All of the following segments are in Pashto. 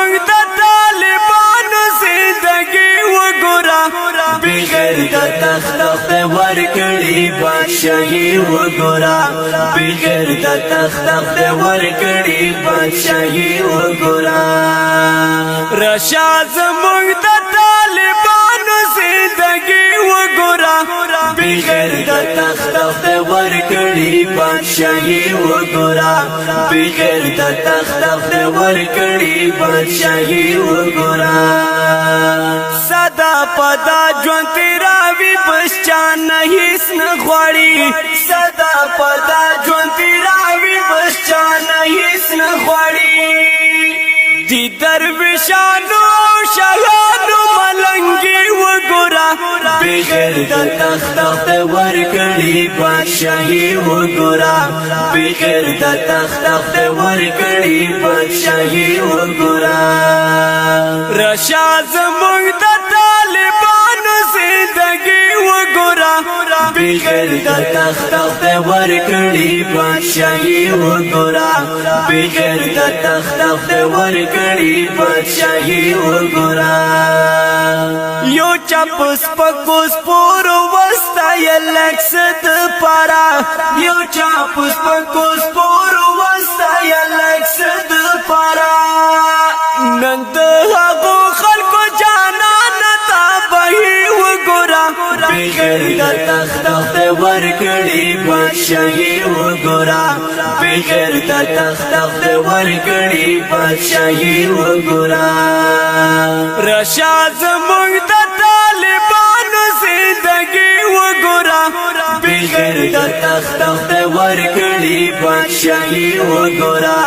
زمونږ د طالبانو زندگی وګوره، بغیر د تخت خدای ورکړي بادشاهي وګوره، بغیر د تخت خدای ورکړي بادشاهي وګوره. رشا زمونږ د طالبانو زندگی وګوره، بغیر د تخت خدای ورکړي بادشاهي وګوره، بغیر د تخت خدای ورکړي بادشاهي وګوره. صدا پدا ژوند تیراوي، بس چا نه هیڅ نه غواړي. صدا پدا ژوند تیراوي، بس چا نه هیڅ نه غواړي. دی درویشانو شهانو ملنګي وګوره، بغیر د تخت خدای ورکړي بادشاهي وګوره، بغیر د تخت خدای ورکړي بادشاهي وګوره. رشا زمونږ د طالبانو زندگی وګوره، بغیر د تخت خدای ورکړي بادشاهي وګوره، بغیر د تخت خدای ورکړي بادشاهي وګوره. یو چپ سپکو سپورو وستایل د پارا، یو چپ سپکو سپورو وستایل د پارا، نن د هغو خلکو جانان تباهي وګوره، بغیر د تخت خدای ورکړي بادشاهي وګوره، بغیر د تخت خدای ورکړي بادشاهي وګوره. رشا زمونږ د طالبانو زندگی وګوره، بغیر د تخت خدای ورکړي بادشاهي وګوره،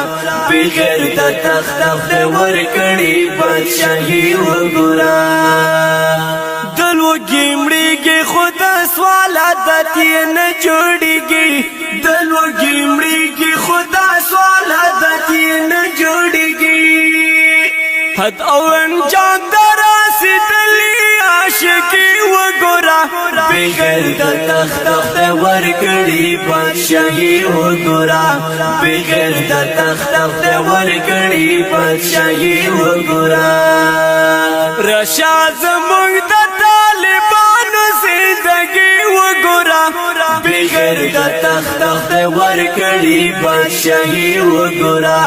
بغیر د تخت خدای ورکړي بادشاهي وګوره. دلوګي مړیږي خود سوال عادت یې نه جوړیږي، دلوګي مړیږي خود سوال عادت یې نه جوړیږي. حد او انجام دراسدلی عاشقي وګوره، بغیر د تخت خدای ورکړي بادشاهي وګوره، بغیر د تخت خدای ورکړي بادشاهي وګوره. رشا زمونږ د طالبانو زندگی وګوره، بغیر د تخت خدای ورکړي بادشاهي وګوره،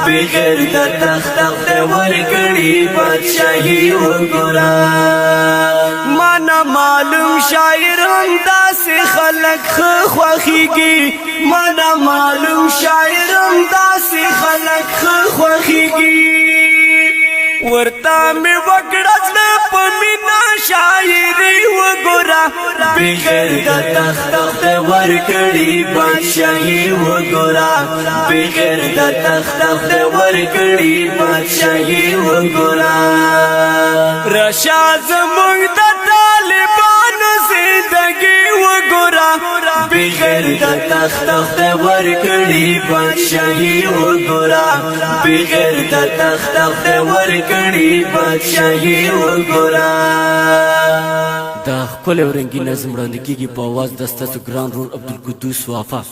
بغیر د تخت خدای ورکړي بادشاهي وګوره. مانا معلوم شاعر هم داسې خلک خوښیږي، مانا معلوم شاعر هم داسې خلک خوښیږي. ورته می وکړه زړه په مینا شاعري وګوره، بغیر د تخت خدای ورکړي بادشاهي وګوره، بغیر د تخت خدای ورکړي بادشاهي وګوره. رشا زمونږ د طالبانو زندگی وګوره، بغیر د تخت خدای ورکړي بادشاهي وګوره، بغیر د تخت خدای ورکړي بادشاهي وګوره. دا ښکلی او رنګین نظم وړاندې کیږي په اواز د ستاسو ګران ورور عبدالقدوس وفا.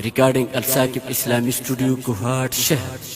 ریکارډینګ الساکب اسلامي سټوډیو، کوهاټ شهر.